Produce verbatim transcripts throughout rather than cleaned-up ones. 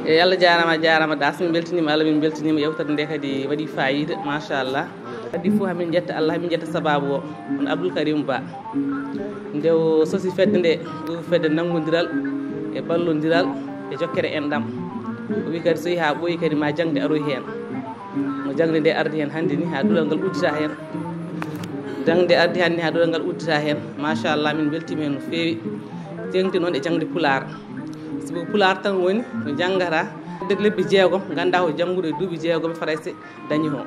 Eyi, Allah jaaraama, a jaaraama Das, min mbeltiniima Allah, min mbeltiniima yewtere nde kadi waɗi faayiida, machallah. Kadi fof hamin njetta Allah, hamin njetta sababu o, on Abdoul Karim Ba. Nde o sosi fedde nde, ɗum fedde nanngondiral e ballondiral e jokkere enɗam. O wi kadi so yehi haa ɓooyi kadi ma jaŋde aroy heen. No jaŋde nde ardi heen hannde ni haa duɗal ngal uddita heen. Jaŋde ardi hannde ni haa duɗal ngal uddita heen. Machallah, min mbeltiima heen no feewi. Teeŋti noon e jaŋde pulaar. Sibu pulaar tan woni no janngata. Nder lebbi jeegom, ngannda ko jannguɗo e duuɓi jeegom e Farayse dañi o.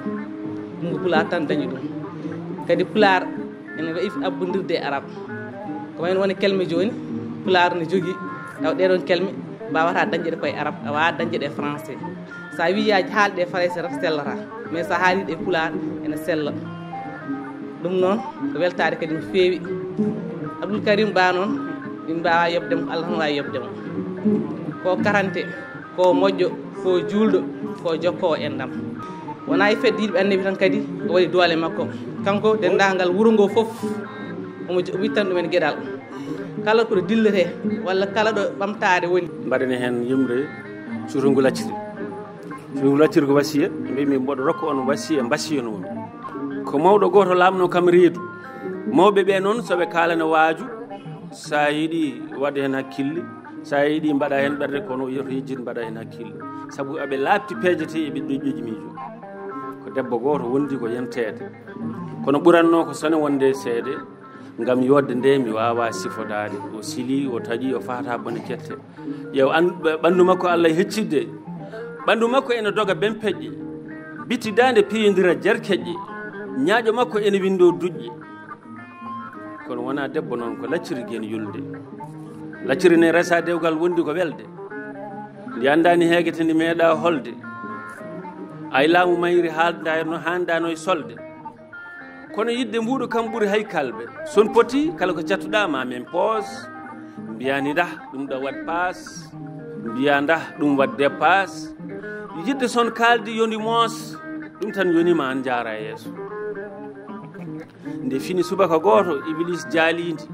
Ɗum ko pulaar tan dañi ɗum. Kadi pulaar ene wayi abbondirde e arab. Ko wayno woni kelme jooni, pulaar ne jogii, taw ɗee ɗoon kelme mbaawata dañde ɗe koye arab, a waawaa dañde ɗe e français. So a wii yaa haalde e Farayse tan sellata, mais so a haalii ɗe e pulaar ene sella. Ɗum noon ko weltaare kadi no feewi. Abdoul Karim Ba noon, min mbaawaa yoɓde mo, Allah tan waawi yoɓde mo. Ko karante, ko moƴƴo, ko juulɗo, ko jokkoowo enɗam. Wonaa e fedde yiɗɓe Annabi tan kadi o waɗi doole makko. Kanko denndaangal wuro ngoo fof, omo jo-, wittan ɗumen geɗal. Kala ko ɗo dilletee walla kala ɗo ɓamtaare woni. Mbaɗen heen yimre suutungu lacciri. Suutungu lacciri ko wasiya, mbimi mboɗo rokka on wasiya, mbasiya noon. Ko mawɗo gooto laamnoo kam reedu. Mawɓe ɓe noon, so ɓe kaalana waaju, so a yiɗi waɗde heen hakkille, so a yiɗi mbaɗa heen ɓerde, kono yoto yejjit mbaɗa heen hakkille. Sabu aɓe laaɓti peeje tee e ɓiɗɗo ƴoƴi miijo. Ko debbo gooto wondi ko yenteede. Kono ɓurannoo ko sone wonde seede, ngam yodde nde mi waawaa sifodaade. O silii, o taƴi, o fahata bone kette. Ƴeew an-, ɓ-, ɓanndu makko Allah heccidde. Ɓanndu makko ene doga bempeƴƴe. Bitti daande piyondira jerkeƴƴe. Ñaaƴo makko ene winndoo duƴƴe. Kono wonaa debbo noon, ko lacciri gen yulde. Lacciri ne resa dewgal wondi ko welde. Ndi anndaani heegete, ndi meeɗa holde. Ay laamu mayri haalda no, hannda no e solde. Kono yiɗde mbuuɗu kam ɓuri hay kalbe. Son poti, kala ko cattuɗa ma men poos. Mbiya ni dah, ɗum ɗo waɗ paas. Mbiya dah, ɗum waɗ dépasse. Yiɗde son kaaldi yo ndi moos. Ɗum tan yoni ma an jaara yeeso. Nde fini subaka gooto, Iblis jaalindi.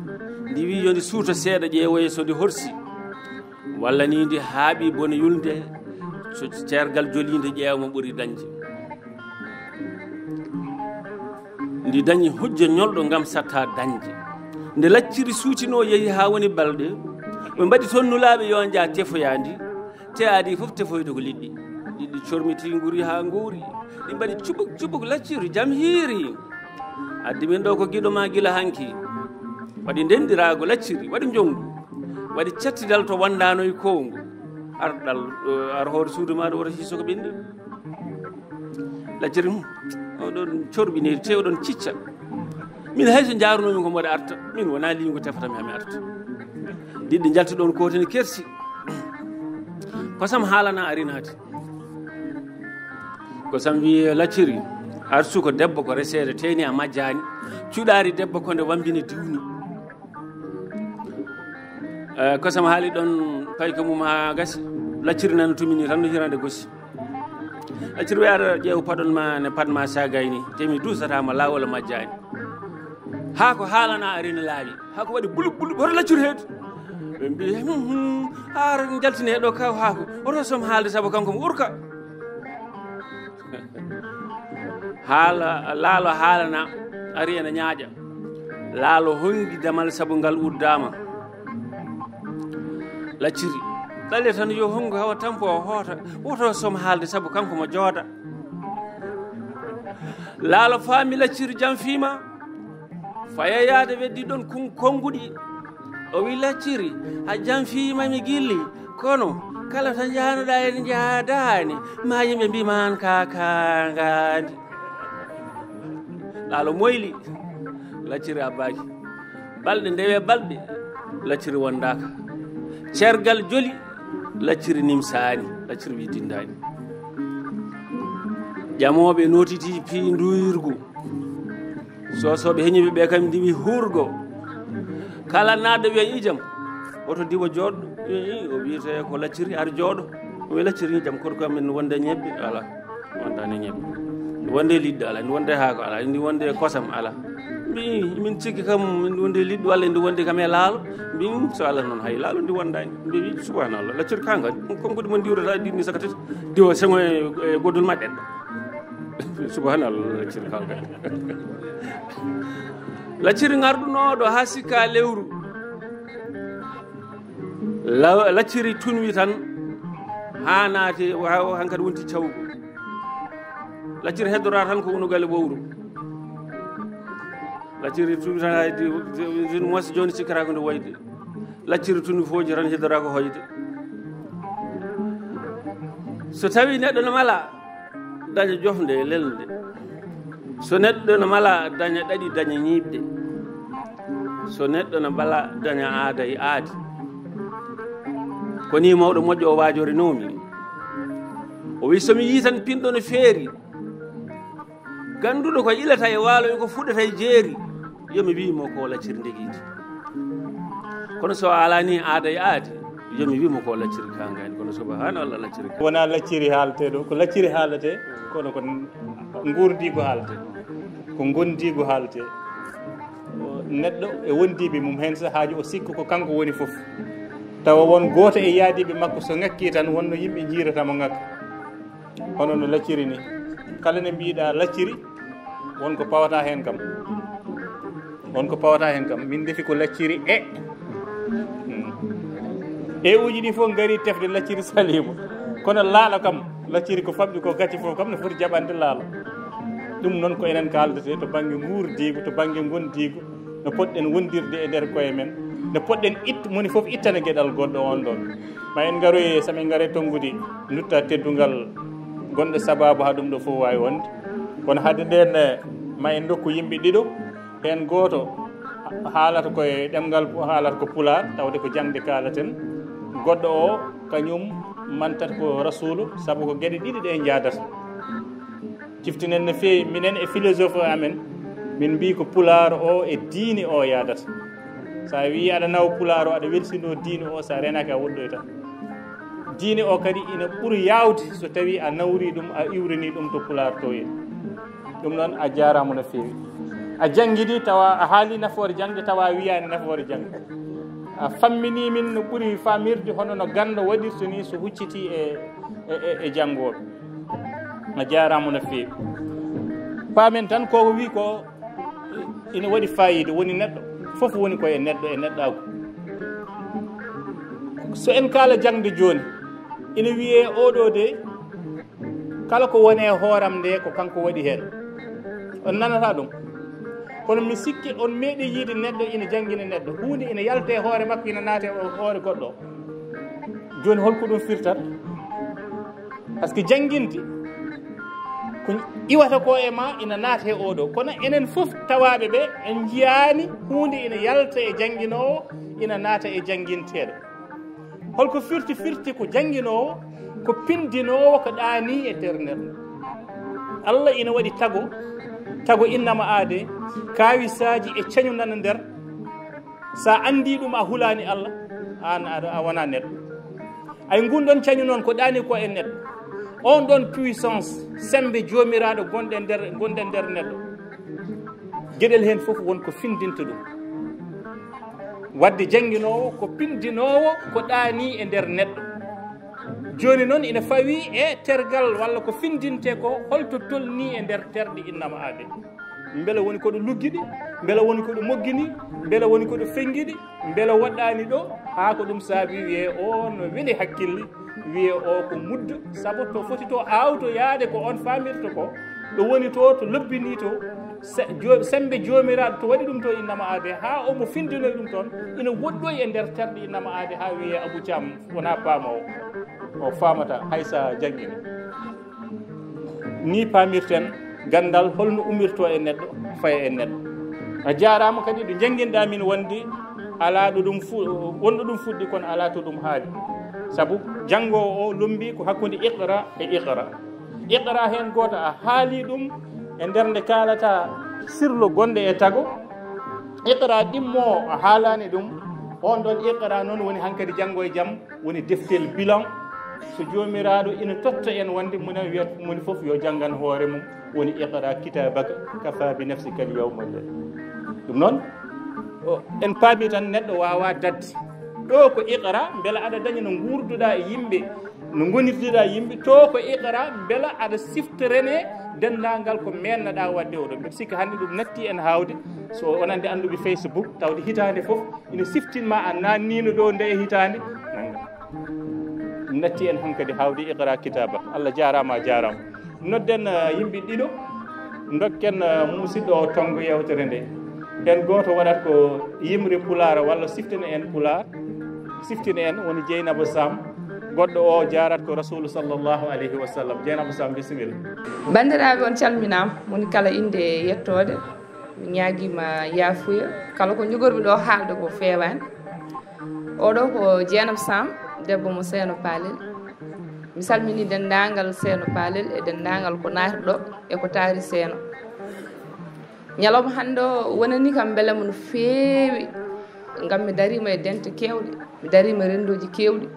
Ndi wi yo ndi suuto seeɗa ƴeewoye so ndi horsi. Walla ni ndi haaɓi bone yulde, so ceergal joliinde ƴeewa mo ɓuri dañde. Ndi dañi hujja ñolɗo ngam satta dañde. Nde lacciri suutinoo yehi haa woni balɗe, ɓe mbaɗi toon nulaaɓe yo njaa tefoyaandi, te aadi fof tefoyde ko liɗɗi. Liɗɗi cormiti nguri haa nguuri, ɗi mbaɗi cubuk cubuk lacciri jam hiiri. Addi min ɗo ko giɗo ma gila hanki. Waɗi ndendiraago lacciri, waɗi njongu. Waɗi cattidal to wondaano e kowngu. Ar ɗal, eh, ar hoore suudu maaɗa woto hiiso ko ɓenni. Lacciri mum, oɗon corɓiniri, te oɗon cicca. Min hay so njaarunoomi ko mboɗo arta, min wonaa liingu tefata mi hami arta. Diɗɗi njalti ɗon kootini kersi. Kosam haalana arinaade. Kosam wi'i lacciri, arsu ko debbo ko reseede teeni a majjaani. Cuɗaari debbo ko nde wambini diwni. Eh, kosam haali ɗon payka mum haa gasi. Lacciri nana tumini tan no hirande gosi. Lacciri wi'a ara ƴeew paɗon ma ne paɗ ma sagayni. Te mi dusata ma laawol majjaani. Haa ko haalana arina laawi. Haa ko waɗi buluk buluk hoto lacciri heedu. Ɓe mbi, "Hmm, hmm, ar jaltine ɗo kaw haako. Oto som haalde sabu kanko mo urka." Haala, laalo haalana, ari ena ñaaƴa. Laalo hongi damal sabu ngal uddaama. Lacciri. Ɗale tan yo hongu hawa tampo o hoota. Woto som haalde sabu kanko mo jooda. Laalo faami lacciri jam fiima. Fayayaade weddi ɗon kun-, konnguɗi. O wi lacciri, a jam fiima mi gilli. Kono, kala to njaanoɗaa en njaadaani, ma yimɓe mbiman ka kaangaandi. Laalo moyli, lacciri abbaaki. Balɗe ndewe balɗe, lacciri wondaaka. Cergal joli, lacciri nimsaani, lacciri wi dindaani. Ƴamooɓe notiti pii nduyirgu. Soosooɓe heñiiɓe ɓe kam ndiwi huurgo. Kala naatɗo wiya i jam. Oto diwo jooɗɗo. I, i, o wiyete ko lacciri ar jooɗo. O wiya lacciri i jam koto kam min wonde ñebbe. Ala. Wondani ñebbe. Wonde liɗɗo ala. Wonde haako ala. Ndi wonde kosam ala. Mbi min cikki kam, min wonde liɗɗo Allah ndi wonde kam e laalo. Mbi so Allah noon, hay laalo ndi wondaani. Mbi subhanallah, lacciri ka ngani. Comme ko ɗum ndiwrata ɗiɗi ni saka tati. Diwa sengo e, e goddol maɗɗen. Subhanallah, lacciri ka ngani. Lacciri ngarɗunooɗo haa sikka lewru. La-, lacciri tunwi tan haa naati, haa hankadi wonti cawgu. Lacciri heddora tan ko unugal e ɓowru. Lacciri tunwi tan hay di, di, di, moos jooni cikkata ko nde wayde. Lacciri tunwi fooji tan heddora ko hoyde. So tawi neɗɗo no mala, daña jofnde e lelnde. So neɗɗo no mala, daña ɗaɗi, daña ñiiɓde. So neɗɗo no mala, daña aada e aadi. Ko ni mawɗo moƴƴo o waajorinoomi. O wi, so mi yii tan pinɗo no feeri, gannduɗo ko ilata e waalo e ko fuɗata e jeeri, yo mi wiy mo ko lacciri ndegiidi. Kono so a alani aada e aadi, yo mi wiy mo ko lacciri ka ngani. Kono subhanallah, lacciri ka. Wona lacciri haalte ɗo, ko lacciri haalate, kono ko nguurdiigu haalte, ko ngondiigu haalte. Neɗɗo e wondiiɓe mum, heen sahaaji o sikka ko kanko woni fof. Tawa won gooto e yaadiiɓe makko, so ŋakkii tan, wonno yimɓe njiirata mo ŋakka. Hono no lacciri ni. Kala ne mbiɗa lacciri, won ko pawata heen kam. Won ko pawata heen kam. Min ndefi ko lacciri e. Hmm. E uji ɗi fof ngari tefde lacciri saliima. Kono laalo kam, lacciri ko famɗi ko gacce fof kam no foti jaɓande laalo. Ɗum noon ko enen kaaldete to bannge nguurdiigu, to bannge ngondiigu, no poɗɗen wondirde e nder koye men, no poɗɗen it-, moni fof ittana geɗal goɗɗo on ɗon. Ma en ngaroye, so min ngare tonngude, ndutta teddungal gonɗo sababu haa ɗum ɗo fof waawi wonde. Kono hade nden, eh, ma en ndokku yimɓe ɗiɗo, heen gooto haalata ko e ɗemngal, haalata ko pulaar, tawde ko jaŋde kaalaten. Goɗɗo o, kañum mantat ko rasuulu, sabu ko geɗe ɗiɗi ɗe njaadata. Ciftinen no feewi, minen e philosophe amen, min mbii ko pulaar o e diine o yaadata. So a wii aɗa nawa pulaar o, aɗa welsinoo diine o, so a renaaki a woɗɗoyta. Diine o kadi ina ɓuri yaawde so tawii a nawri ɗum, a iwrini ɗum to pulaar to en. Ɗum noon a jaaraama no feewi. A janngidi tawa a haali nafoore jaŋde, tawa a wiyaani nafoore jaŋde. A fammini min no ɓuri famirde hono no ganndo waɗirta ni so hucciti e, e, e, e janngooɓe. A jaaraama no feewi. Paamen tan ko o wi ko ina waɗi faayiida, woni neɗɗo fof woni ko e neɗɗo e neɗɗaagu. So en kaala jaŋde jooni, ina wiyee oɗo de, kala ko woni e hooram nde ko kanko waɗi heen. On nanata ɗum. Kono mi sikki on meeɗi yiide neɗɗo ina janngina neɗɗo. Huunde ina yalta e hoore makko, ina naata e hoore goɗɗo. Jooni holko ɗum firtata? Par ce que jannginde ko iwata ko e ma ina naata e oɗo. Kono enen fof tawaaɓe ɓe en njiyaani huunde ina yalta e jannginoowo, ina naata e jannginteeɗo. Holko firti? Firti ko jannginoowo, ko pindinoowo ko ɗaani e nder nder. Allah ina waɗi tago, tago innama aade, kaawisaaji e cañu nana nder. Sa anndi ɗum a hulaani Allah, an aɗa, a wona neɗɗo. Ay ngun ɗon cañu noon ko ɗaani ko e neɗɗo. On ɗon puissance, sembe joomiraaɗo gonɗe nder, gonɗe nder neɗɗo. Geɗel heen fof won ko findinta ɗum. Wadde jannginoowo ko pindinoowo ko ɗaani e nder neɗɗo. Jooni noon ina fawi e tergal walla ko findinte ko holto tolni e nder terɗe innama aade. Mbele woni ko ɗo luggiɗi, mbele woni ko ɗo moggini, mbele woni ko ɗo fengiɗi, mbele woɗɗaani ɗo, haa ko ɗum saabi wiyee o no weli hakkille, wiyee o ko muddo, sabu to foti to aawto yaade ko on faamirta ko, ɗo woni to, to lobbini to, se-, jo-, sembe joomiraaɗo to waɗi ɗum to innama aade, haa omo findinoy ɗum toon, ina woɗɗoy e nder terɗe innama aade, haa wiyee Abou Thiam wonaa paamoowo, o faamata hay sa janngini. Ni paamirten ganndal holno ummirto e neɗɗo, faya e neɗɗo. A jaaraama kadi ɗo njannginɗaa min wonde alaa ɗo ɗum fu-, wonɗo ɗum fuɗɗi kono alaa to ɗum haali. Sabu janngoowo o lommbi ko hakkunde iqra e iqra. Iqra heen gooto a haali ɗum e nder nde kaalata sirlo gonɗe e tago. Iqra ɗimmo a haalaani ɗum. On ɗon iqra noon woni hankadi janngo e jam. Woni deftel bilan. So Joomiraaɗo ina totta en wonde mona wiyat moni fof yo janngan hoore mum, woni iqra kitabaka kafa bi nafsika al yawma alladhi. Ɗum noon, o, en paami tan neɗɗo waawaa dadde. Ɗo ko iqra, mbela aɗa daña no nguurduɗaa e yimɓe, no ngonirduɗaa e yimɓe. To ko iqra, mbela aɗa siftorene denndaangal ko meennaɗaa waɗde oɗo. Mbeɗa sikki hannde ɗum natti en haawde. So wonande annduɓe Facebook, tawde hitaande fof ina siftin ma a naanniino ɗo nde e hitaande nanngam. Ɗum natti en hankadi haawde iqra kitaabak. Allah jaaraama, a jaaraama. Nodden, eh, yimɓe ɗiɗo, ndokken, eh, musidɗo o tonngo yeewtere nde. Nden gooto waɗat ko yimre Pulaar walla siftini en Pulaar, siftini en woni Jeynaba Sam, goɗɗo o jaarat ko Rasuulu sallallahu alayhi wa sallam. Jeynaba Sam, bisimilla. Banndiraaɓe, on calminaama, woni kala innde e yettoode. Mi ñaagiima yaafuya, kala ko njogormi ɗo haalde ko feewaani. Oɗo ko Jeynaba Sam, debbo mo Seeno Paalel. Mi salmini denndaangal Seeno Paalel e denndaangal ko naati ɗo e ko taari Seeno. Ñalawma hannde o wonani kam mbelamma no feewi, ngam mi dariima e dente keewɗe, mi dariima renndooji keewɗi.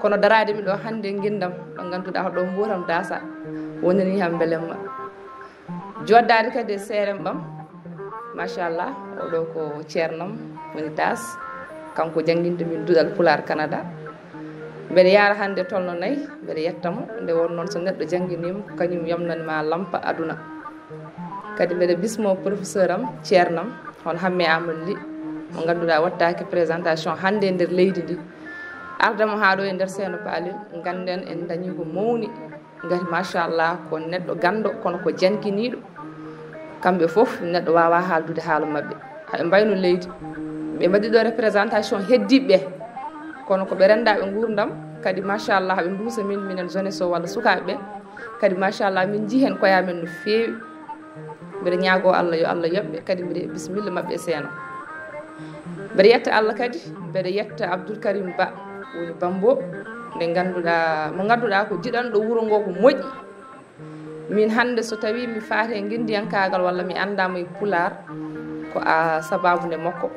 Kono daraade mi ɗo hannde e nginndam, ɗo ngannduɗaa ko ɗo mbuuram daasa, wonani kam mbelamma. Joddaade kadi e seerem ɓam, machallah, oɗo ko ceernam woni Das, kanko jannginta min duɗal Pulaar Canada. Mbeɗa yaara hannde tolno nayi, mbeɗa yetta mo, nde won noon so neɗɗo jannginiima, ko kañum yamnani ma lampa aduna. Kadi mbeɗa bismo professeur am, ceernam, hono Hamme Amadou Ly, mo ngannduɗaa wattaake présentation hannde e nder leydi ndi. Arda mo haa ɗo e nder Seeno Paalel, ngannden en dañi ko mawni. Ngati machallah ko neɗɗo ganndo, kono ko jankiniiɗo. Kamɓe fof neɗɗo waawaa haaldude haala maɓɓe. Haɓe mbayno leydi. Ɓe mbaɗi ɗo représentation heddiiɓe ɓe. Kono ko ɓe renndaaɓe nguurndam, kadi machallah ɓe nduusa min, minen jeunesse o walla sukaaɓe ɓe. Kadi machallah min njii heen koye amen no feewi. Mbeɗa ñaagoo Allah yo Allah yoɓ ɓe, kadi mbeɗa bisimilla maɓɓe e Seeno. Mbeɗa yetta Allah kadi, mbeɗa yetta Abdoul Karim Ba, woni Bambo, nde ngannduɗaa, mo ngannduɗaa ko jiɗanɗo wuro ngo ko moƴƴi. Min hannde so tawii mi faati e ngenndiyankaagal walla mi anndaama e Pulaar, ko a sabaabu nde makko.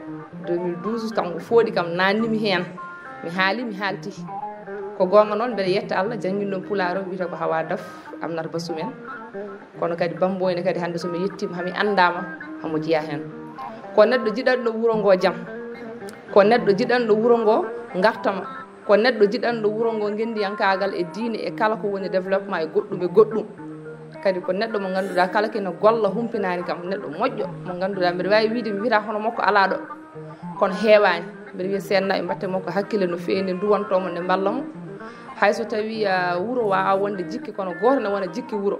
Deux mille douze, kanko fooɗi kam, naatnii mi heen. Mi haali, mi haalti. Ko goonga noon, mbeɗa yetta Allah, jannginɗo Pulaar o wiyetee ko Hawa Daf, Amnata Ba Sumen. Kono kadi Bambo ene kadi hannde so mi yettiima, hami anndaama, hamo jeyaa heen. Ko neɗɗo jiɗanɗo wuro ngo jam. Ko neɗɗo jiɗanɗo wuro ngo ngartama. Ko neɗɗo jiɗanɗo wuro ngo ngenndiyankaagal e diine e kala ko woni développement e goɗɗum e goɗɗum. Kadi ko neɗɗo mo ngannduɗaa kala kene golla humpinaani kam, neɗɗo moƴƴo mo ngannduɗaa mbeɗa waawi wiyde mi wiyataa hono makko alaa ɗo. Kono heewaani. Mbeɗa wiya seennaaɓe mbaɗte makko hakkille no feewi nde nduwantoo mo, nde mballa mo. Hay so tawii, ah, wuro waawaa wonde jikke, kono gooto ne wona jikke wuro.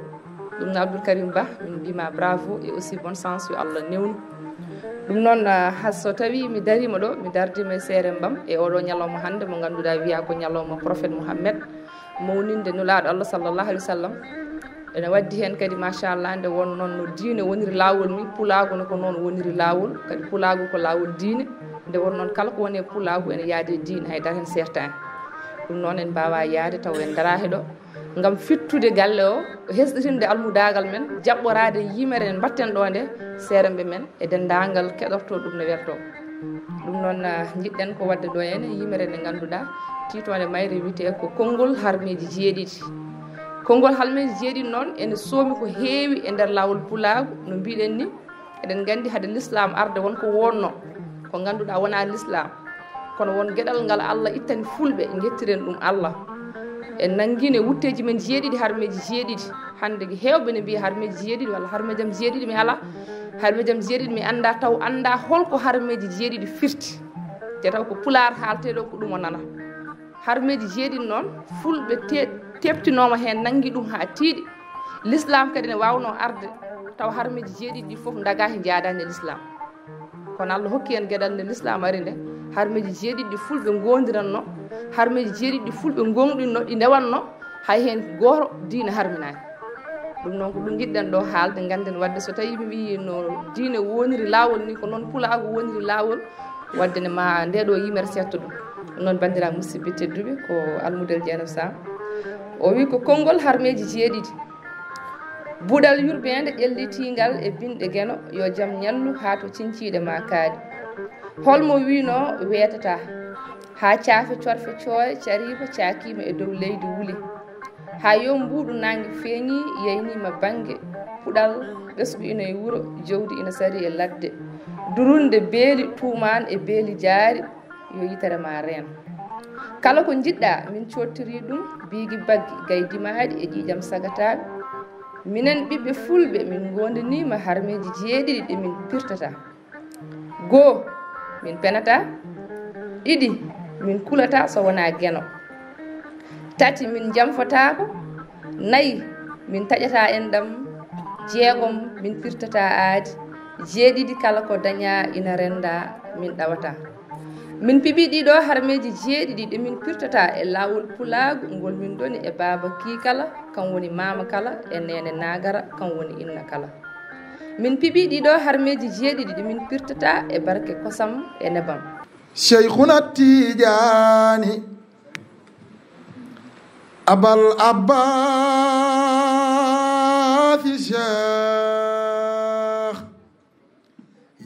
Ɗum no Abdoul Karim Ba, min mbima bravo et aussi bonne chance, yo Allah newnu. Ɗum noon, ah, hay so tawii mi dariima ɗo, mi dardiima e seere mbam e oɗo ñalawma hannde mo ngannduɗaa wiyaa ko ñalawma Prophète Mouhamed, mawninde Nulaaɗo Allah sallallahu alaihi wa sallam. Ene waddi heen kadi, machallah, nde won noon no diine woniri laawol ni, pulaagu ne ko noon woniri laawol, kadi pulaagu ko laawol diine. Nde won noon kala ko woni e pulaagu ene yaadi e diine, haydara heen seertaani. Ɗum noon en mbaawaa yahde taw en ndaraaki ɗo, ngam fittude galle o, hesɗitinde almudaagal men, jaɓɓoraade yimere nde mbaɗten ɗo nde, seeremɓe men e denndaangal keɗortoo ɗum no wertoo. Ɗum noon, ah, njiɗɗen ko waɗde ɗo heen yimere nde ngannduɗaa, tiitoonde mayre wiyetee ko konngol harmeeji jeeɗiɗi. Konngol harmeeji jeeɗiɗi noon ene soomi ko heewi e nder laawol pulaagu, no mbiɗen ni, eɗen nganndi hade lislaam arde won ko wonno, ko ngannduɗaa wonaa lislaam. Kono won geɗal ngal Allah ittani fulɓe, njettiren ɗum Allah. En nanngine wutteeji men jeeɗiɗi, harmeeji jeeɗiɗi. Hannde heewɓe ne mbiya harmeeji jeeɗiɗi walla harmejam jeeɗiɗi mi alaa. Harmejam jeeɗiɗi mi anndaa taw anndaa holko harmeeji jeeɗiɗi firti. Te taw ko pulaar haaltee ɗo ko ɗum o nana. Harmeeji jeeɗiɗi noon, fulɓe te-, teɓtinooma heen, nanngi ɗum haa tiiɗi. Lislaam kadi ne waawnoo arde, taw harmeeji jeeɗiɗi ɗi fof ndagaaki, njaadaani e lislaam. Kono Allah hokki en geɗal nde lislaam ari nde, harmeeji jeeɗiɗi ɗi fulɓe ngoondiranno, harmeeji jeeɗiɗi ɗi fulɓe ngoonɗinno, ɗi ndewanno, hay heen gooto diine harminaani. Ɗum noon ko ɗum njiɗɗen ɗo haalde, ngannden waɗde so tawii mi wii no diine woniri laawol ni, ko noon pulaagu woniri laawol, waɗde ne ma nde ɗo yimere setto ɗum. Ɗum noon, banndiraaɓe musidɓe tedduɓe, ko Almudel Dieynaba Sam. O wii ko konngol harmeeji jeeɗiɗi. Buɗal yurmeende ƴellitiingal e binɗe Geno, yo jam ñallu haa to ciñciiɗe ma kaaɗi. Holmo wiino weetataa, haa caafe corfe cooye cariiba caakiima e dow leydi wuli. Haa yo mbuuɗu naange feeñi, yayniima bannge puɗal, ɓesngu ina e wuro, jawdi ina sari e ladde. Durunde beeli tuumaan e beeli jaari, yo yitere ma reen. Kala ko njiɗɗa, min coottiri ɗum, biigi baggi, gay dimaaɗi e ƴiiƴam sagataaɓe. Minen ɓiɓɓe fulɓe, min ngoondiniima harmeeji jeeɗiɗi ɗi min pirtata. Goo, min penata. Ɗiɗi, min kulata so wonaa geno. Tati, min jamfotaako. Nayi, min taƴata enɗam. Jeegom, min pirtata aadi. Jeeɗiɗi, kala ko dañaa ina rennda, min ɗawata. Min piɓi ɗiɗo harmeeji jeeɗiɗi ɗi min pirtata e laawol pulaagu ngol min ndoni e baaba kii kala, kam woni maama kala, e neene naagara, kam woni inna kala. Min piɓi ɗiɗo harmeeji jeeɗiɗi ɗi min pirtata e barke kosam e nebam. Cheikhuna Tijaani, Abal Abbaasi Cheikh,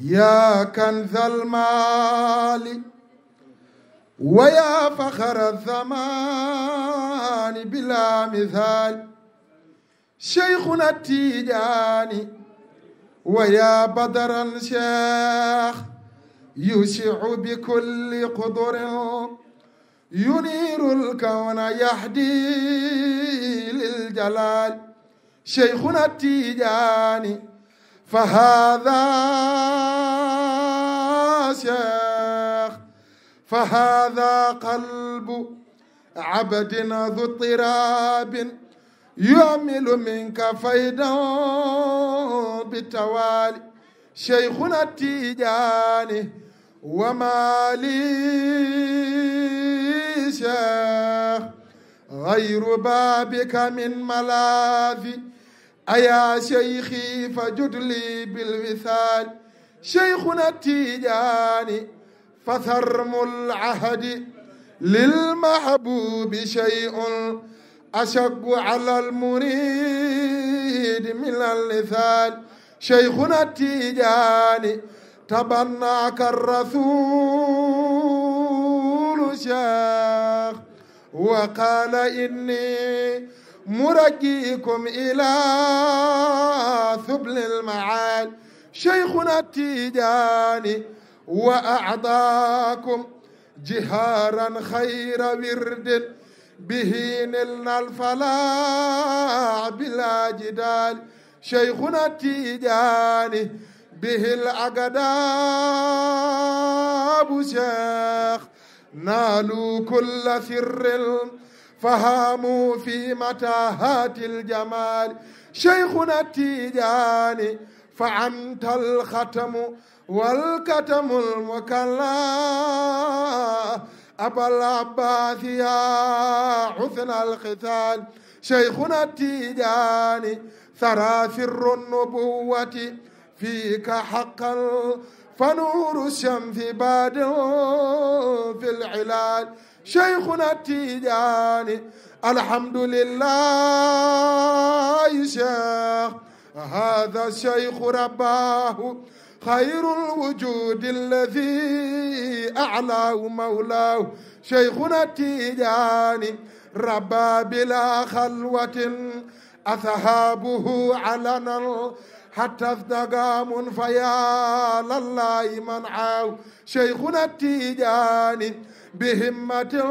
yaa kanzal maali, wa yaa faxara zamaani bilaa misaali. Cheikhuna Tijaani, wa yaa badaran Cheikh, yusiu bi kulli qudurin, yuniirul kawna yahdi lil jalaal. Cheikhuna Tijaani, fa haada Cheikh, fa haada qalbu abdin du tiraabin, yuamilu minka faydan bitawaali. Cheikhuna Tijaani, wa maa li Cheikh gayru baabika min malaazi. Ayaa Cheikhi fa jud li bil wisaali. Cheikhuna Tijaani, fa sarmul ahdi lil mahbuubi shay'un ashaqu alal muriidi minal nisaali. Cheikhuna Tijaani, tabannaaka rasuulu Cheikh, wa qaala inni murajjiikum ilaa sublil maali. Cheikhuna Tijaani, wa aadaakum jihaaran xayra wirdin, bihi nilnal falaaha bilaa jidaali. Cheikhuna Tijaani, bihil aqdaabu Cheikh, naalu kulla sirrin, fahaamu fi mataahatil jamaali. Cheikhuna Tijaani, fa antal xatamu wal katamul mukalla, Abal Abbaasi yaa husnal xisaali. Cheikhuna Tijaani, saraa sirru nubuwwati fiika haqqan, fa nuuru shamsi baadin fil ilaali. Cheikhuna Tijaani, alhamdulillahi Cheikh, haada Cheikhu rabbaahu xayrul wujuudi alladi alaahu mawlaahu. Cheikhuna Tijaani, rabbaa bilaa xalwatin ashaabuhu alanan, hatta sdagaamun fa yaa lallaahi man aaw. Cheikhuna Tijaani, bi himmatin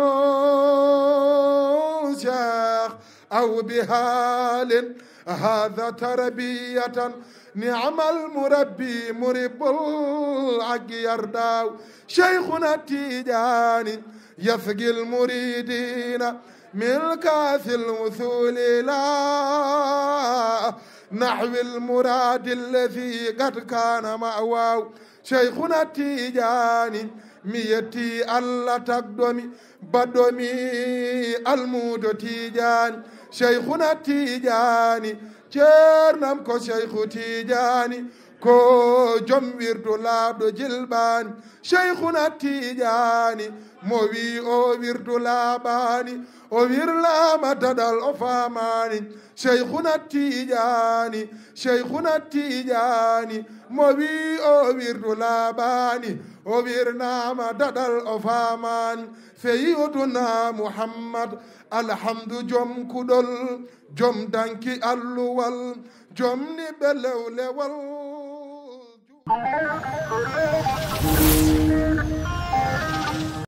Cheikh aw bi haalin, haada tarbiyatan, ni'mal murabbi muribbul haqqi yardaaw. Cheikhuna Tijaani, yasqil muridiina min kaasil wusuuli ilaa nahwil muraadi alladi qad kaana ma'waaw. Cheikhuna Tijaani, mi yetti Allah tagɗo mi, baɗɗo mi almuudo Tijaani. Cheikhuna Tijaani, ceernam ko Cheikhu Tijaani, ko joom wirdu laaɓɗo jilɓaani. Cheikhuna Tijaani, mo wii o wirdu laaɓaani, o wirlaama daɗal o faamaani. Cheikhuna Tijaani, Cheikhuna Tijaani, mo wii o wirdu laaɓaani, o wirnaama daɗal o faamaani. Seyyiduna Muhammad, alhamdu joom kuɗol, joom danki alluwal, joom niɓɓe lewlewal.